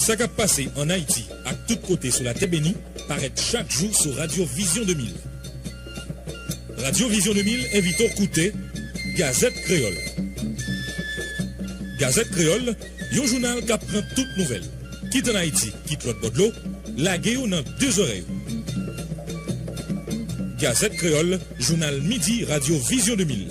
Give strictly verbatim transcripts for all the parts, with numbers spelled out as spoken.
Sa k ap pase ann Ayiti ak tout kote sou latè beni parèt chak jou sou Radyo Vizyon de mil. Radyo Vizyon de mil envite w koute Gazèt Kreyòl. Gazèt Kreyòl, yon jounal k ap pran tout nouvèl, kit ann Ayiti, kit lòt bò dlo, lage yo nan de zòrèy ou. Gazèt Kreyòl, jounal midi Radyo Vizyon de mil.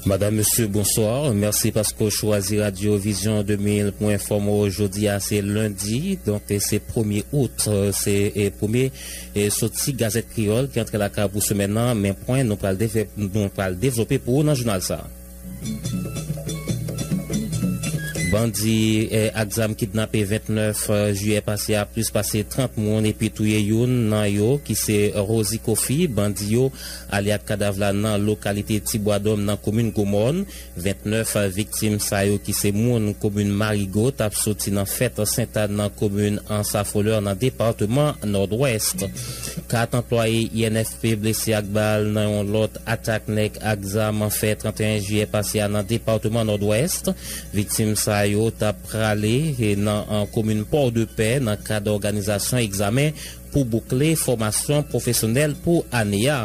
Madame, Monsieur, bonsoir. Mèsi paske w chwazi Radyo Vizyon de mil pou enfòme w. Jodi a, se lendi, donk, e se premye out, e, se, e, premye, e, soti Gazèt Kreyòl ki antre lakay pou semèn nan, men pwen nou pral devlòp-, nou pral devlope pou ou nan jounal sa a. Bandi, e, ak zam kidnape vennèf, e, jiyè pase a plis pase trant moun epi touye youn nan yo ki se Rosie Coffy. Bandi yo ale ak kadav la nan lokalite Ti Bwa Dòm nan komin Gwomòn. Vennèf viktim sa yo ki se moun komin Marigo t ap soti nan fèt Sentàn nan komin Anse à Fleurs nan depatman Nòdwès. Kat anplwaye I N F P blese ak bal nan yon lòt atak nèg ak zam fè trannteyen jiyè pase a nan depatman Nòdwès. Viktim sa yo t ap prale, e, nan, an, komin Pòdepè nan kad òganizasyon egzamen pou boukle fòmasyon pwofesyonèl pou ane a.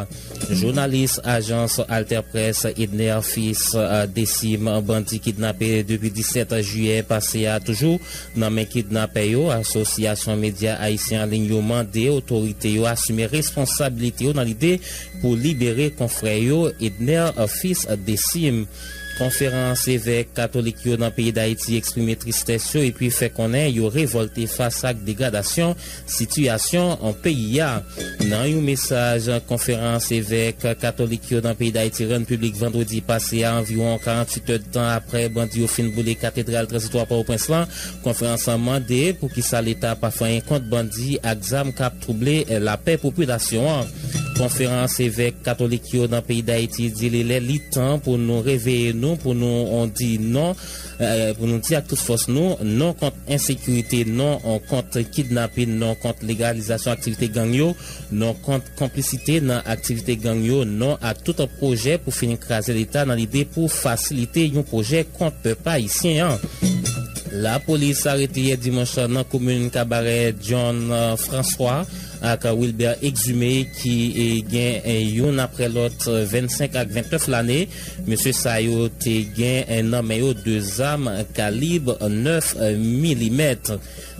Jounalis ajans Alter Presse Edner Fils, e, Décime, bandi kidnape depi disèt jiyè pase a toujou nan men kidnapè yo. Asosyasyon medya ayisyen an liy yo mande otorite yo asime responsabilite yo nan lide pou libere konfrè yo Edner Fils Décime. Konferans evèk katolik yo nan peyi Dayiti eksprime tristès yo epi fè konnen yo revòlte fas ak degradasyon sitiyasyon an peyi a. Nan yon mesaj, konferans evèk katolik yo nan peyi Dayiti rann piblik vandredi pase a, anviwon karanntuit èdtan apre bandi yo fin boule katedral tranzitwa Pòtoprens lan, konferans lan mande poukisa Leta pa fè anyen kont bandi ak zam k ap twouble lapè popilasyon an. Konferans evèk katolik yo nan peyi Dayiti di li lè li tan pou nou reveye nou, pou nou, on, di non, e, pou nou di ak tout fòs nou, non kont ensekirite, non, on, kont kidnapin, non kont legalizasyon aktivite gang yo, non kont konplisite nan aktivite gang yo, non ak tout pwojè pou fin kraze Leta nan lide pou fasilite yon pwojè kont pèp ayisyen an. Lapolis arete yè dimanch nan komin Kabarè John, e, François ak Wilbert Exumé ki, e, gen, e, youn apre lòt, e, vennsenk ak vennèf lane. Mesye sa yo te gen, e, nan men yo de zam kalib nèf milimèt.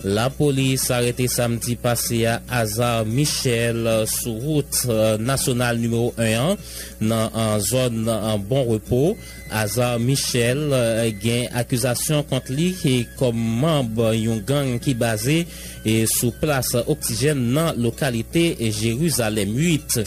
Lapolis arete samdi pase a Azar Michel, e, sou wout, e, nasyonal nimewo en an, nan, e, zòn, e, Bon Repo. Azar Michel, e, gen akizasyon kont li, e, kòm manb yon gang ki baze, e, sou plas Oksijèn nan lokalite Jerizalèm uit.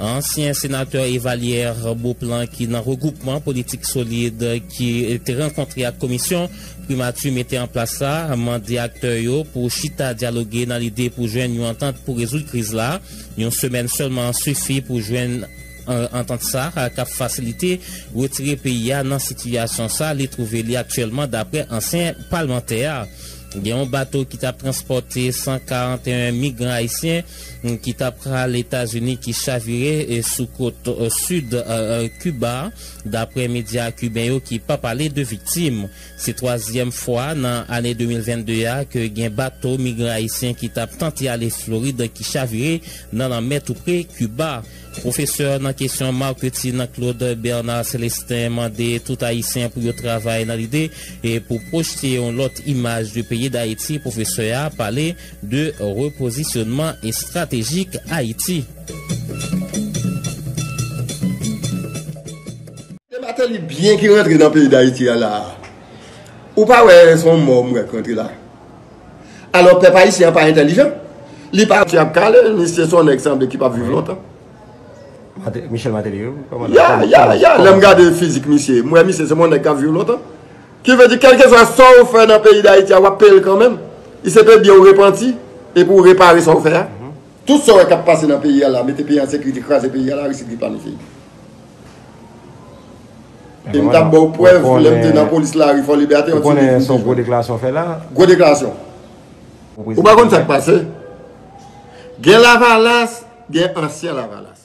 Ansyen senatè Evalière Beauplan ki nan regwoupman politik Solid ki te rankontre ak komisyon primati mete an plas la mande aktè yo pou chita dyaloge nan lide pou jwenn yon antant pou rezoud kriz la. Yon semèn sèlman sifi pou jwenn an-, antant sa a k ap fasilite retire peyi a nan sitiyasyon sa li twouve li aktyèlman, dapre ansyen palmantè a. Gen yon bato ki t ap transpòte san karanteyen migran ayisyen, mm, ki t ap pral Etazini ki chavire, e, sou kot, e, sid, e, e, Kiba, dapre medya kiben yo ki pa pale de viktim. Se twazyèm fwa nan ane de mil vennde a ke gen bato migran ayisyen ki t ap tante ale Florid ki chavire nan lanmè tou pre Kiba. Pwofesè nan kesyon maketin Claude Bernard Célestin mande tout Ayisyen pou yo travay nan lide e pou pwojte yon lòt imaj de peyi Dayiti. Pwofesè a pale de repozisyonman estratejik Ayiti. Se Martelly byen ki rantre nan peyi Dayiti a la a. Ou pa wè se yon mò m wè k rantre la. Alò, pèp ayisyen an pa entèlijan. Li pa. Misye ap kale, misye se yon nèg sanble ki p ap viv lontan. Mate-, Michel Martelly, wi, kòmandan. Ya, kòm-, ya, kòm-, ya, lè m kòm- gade fizik misye, m wè misye se yon nèg k ap viv lontan. Ki vle di, kèlkeswa sa w fè nan peyi Dayiti a, w ap peye l kanmenm. Li se pe byen ou repanti, epi ou repare sa w fè a. Mhm. Tout sa w wè k ap pase nan peyi a la, mete peyi an sekirite, kraze peyi a, Larisi ki planifye. E m t ap ba w prèv, lè m te nan polis lari Fò Libète, yon ti liv m te jwenn. Gwo deklarasyon fè la. Gwo deklarasyon. Ou pa konn sa k pase? Gen Lavalas, gen ansyen Lavalas.